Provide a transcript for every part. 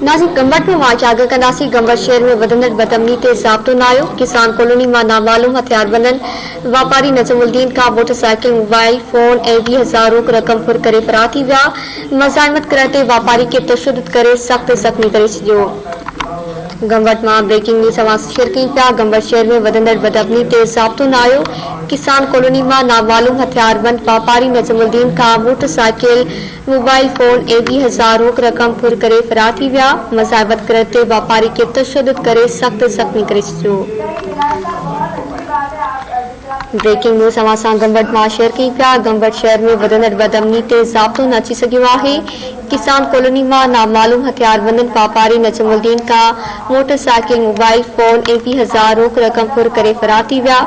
ناظرين گمبٽ ۾ واچ آگاهه ڪنداسين، گمبٽ شهر ۾ وڌندڙ بدامني تي ضابطو نه آيو، ڪسان ڪالوني مان نامعلوم هٿياربندن واپاري نجم الدين کان موٽر سائيڪل، موبائل فون ۽ 20 هزار روڪ رقم ڦر ڪري فرار ٿي ويا، مزاحمت ڪرڻ تي واپاري کي تشدد ڪري سخت زخمي ڪري ڇڏيو. گمبٽ مان بريڪنگ نيوز اوهان سان شيئر ڪيون پيا، گمبٽ شهر ۾ وڌندڙ بدامني تي ضابطو نه آيو، ڪسان ڪالوني مان نامعلوم هٿياربند واپاري نجم الدين کان موٽر سائيڪل، موبائل فون ۽ 20 هزار روڪ رقم ڦر ڪري فرار ٿي ويا، مزاحمت ڪرڻ تي واپاري کي تشدد ڪري سخت زخمي ڪري ڇڏيو. بريڪنگ نيوز اوهان سان گمبٽ مان شيئر ڪيون پيا، گمبٽ شهر ۾ وڌندڙ بدامني تي ضابطو نه اچي سگهيو آهي، ڪسان ڪالوني مان نامعلوم هٿياربندن واپاري نجم الدين کان موٽر سائيڪل، موبائل فون ۽ 20 هزار روڪ رقم ڦر ڪري فرار ٿي ويا،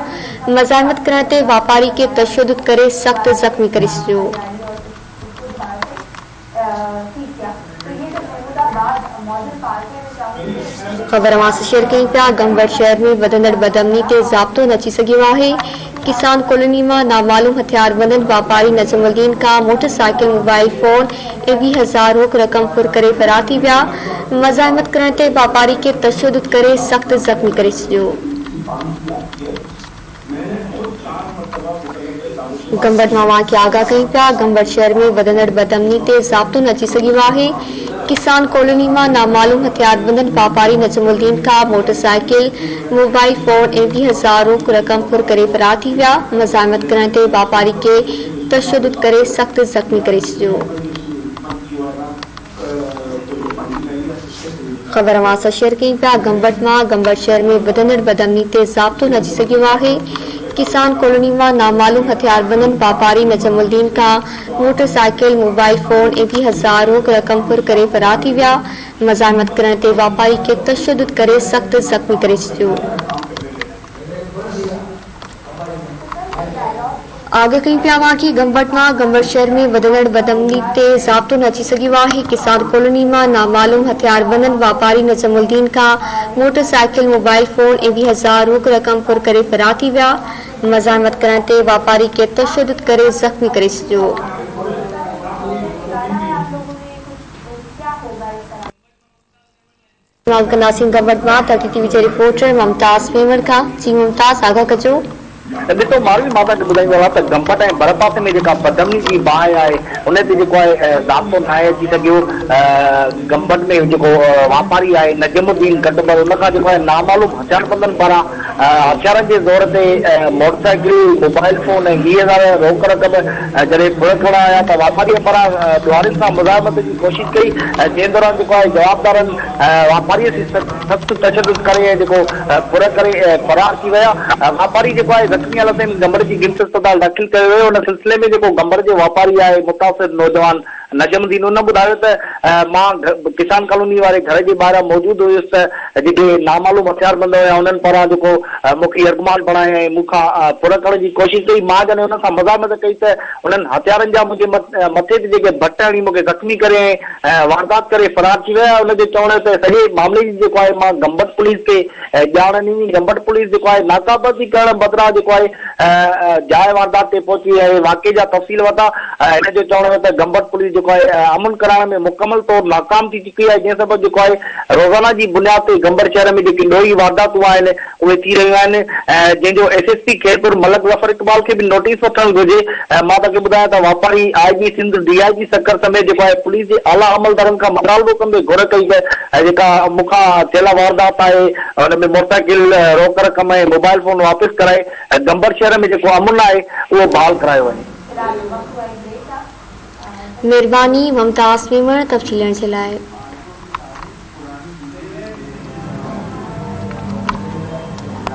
مزاحمت ڪرڻ تي واپاري کي تشدد ڪري سخت زخمي ڪري ڇڏيو. خبر اوهان سان شيئر ڪيون پيا، گمبٽ شهر ۾ وڌندڙ بدامني تي ضابطو نه اچي سگهيو آهي، ڪسان ڪالوني مان نامعلوم هٿياربندن واپاري نجم الدين کان موٽر سائيڪل، موبائل فون ۽ 20 هزار روڪ رقم ڦر ڪري فرار ٿي ويا، مزاحمت ڪرڻ تي واپاري کي تشدد ڪري سخت زخمي ڪري ڇڏيو. گمبٽ مان اوهان کي آگاهه ڪيون پيا، گمبٽ شهر ۾ وڌندڙ بدامني تي ضابطو نه اچي سگهيو آهي، ڪسان ڪالوني مان نامعلوم هٿياربندن واپاري نجم الدين کان موٽر سائيڪل، موبائل فون ۽ 20 هزار روڪ رقم ڦر ڪري فرار ٿي ويا، مزاحمت ڪرڻ تي واپاري کي تشدد ڪري سخت زخمي ڪري ڇڏيو. خبر اوهان سان شيئر ڪيون پيا گمبٽ مان گمبٽ شهر ۾ وڌندڙ بدامني تي ضابطو نه اچي سگهيو آهي ڪسان ڪالوني مان نامعلوم هٿياربندن واپاري نجم الدين کان موٽر سائيڪل، موبائل فون ۽ 20 هزار روڪ رقم ڦر ڪري فرار ٿي ويا مزاحمت ڪرڻ تي واپاري کي تشدد ڪري سخت زخمي ڪري ڇڏيو. آگاهه ڪيون پيا اوهان کي گمبٽ مان گمبٽ شهر ۾ وڌندڙ بدامني تي ضابطو نه اچي سگهيو آهي ڪسان ڪالوني مان نامعلوم هٿياربندن واپاري نجم الدين کان موٽر سائيڪل، موبائل فون ۽ 20 هزار روڪ رقم ڦر ڪري فرار ٿي ويا مزاحمت ڪرڻ تي واپاري کي تشدد ڪري زخمي ڪري ڇڏيو. استعمال ڪنداسين گمبٽ مان ڌرتي ٽي وي جي رپورٽر ممتاز ميمڻ کان جي ممتاز آگاهه ڪجو. ڏسو ماروي مان توهان کي ٻڌائيندو هلان ته گمبٽ ۽ ڀرپاسي ۾ جيڪا بدامني جي باهه آهي ان تي جيڪو آهي ضابطو ناهي اچي سگهيو گمبٽ ۾ جيڪو واپاري آهي نجم الدين ڪٽبر ان کان جيڪو آهي نامعلوم هٿياربندن پاران هٿيارن جي زور تي موٽر سائيڪل موبائل فون ۽ 20 هزار روڪ رقم جڏهن ڦر کڻڻ آيا ته واپاريء پاران ڏوهارين سان مزاحمت جي ڪوشش ڪئي جنهن دوران جيڪو آهي جوابدارن واپاريء سي سخت تشدد ڪري ۽ جيڪو ڦر ڪري فرار ٿي ويا. واپاري جيڪو آهي زخمي حالت ۾ گمبڙ جي گمس اسپتال داخل ڪيو ويو. ان سلسلي ۾ جيڪو گمبڙ جو واپاري آهي متاثر نوجوان نجم الدين ان ٻڌايو ته مان ڪسان ڪالوني واري گهر جي ٻاهران موجود هيس ته جيڪي نامعلوم هٿياربند هيا انهن پاران جيڪو مون کي يرغمال بڻائي ۽ مون کان ڦر ڪرڻ جي ڪوشش ڪئي مان جڏهن انهن سان مزاحمت ڪئي ته انهن هٿيارن جا منهنجي مٿي تي جيڪي ڀٽ هڻي مون کي زخمي ڪري ۽ واردات ڪري فرار ٿي ويا ان جو چوڻ هيو ته سڄي معاملي جي جيڪو آهي مان گمبٽ پوليس کي ڄاڻ ڏني گمبٽ پوليس جيڪو آهي ناڪابندي ڪرڻ بدران جيڪو آهي جاء واردات تي پهچي ۽ واقعي جا تفصيل ورتا. هن جو چوڻ هو ته گمبٽ پوليس جيڪو آهي امن ڪرائڻ ۾ مڪمل طور ناڪام ٿي چڪي آهي جنهن سبب جيڪو آهي روزانه جي بنياد تي گمبٽ شهر ۾ جيڪي ڏوهي وارداتون آهن اهي ٿي رهيون آهن جنهن جو S S P Khairpur Malik Zafar Iqbal کي به نوٽيس وٺڻ گهرجي مان توهان کي ٻڌايان ته واپاري I G Sindh D I G Sukkur سميت جيڪو آهي پوليس جي اعليٰ عملدارن کان مطالبو ڪندي گهر ڪئي ته جيڪا مون کان ٿيل واردات آهي ان ۾ موٽر سائيڪل، روڪ رقم ۽ موبائل فون واپس ڪرائي گمبٽ شهر ۾ جيڪو امن آهي اهو بحال ڪرايو وڃي. مھرباني ممتاز ميمڻ تفصيل ڏيڻ جي لاء.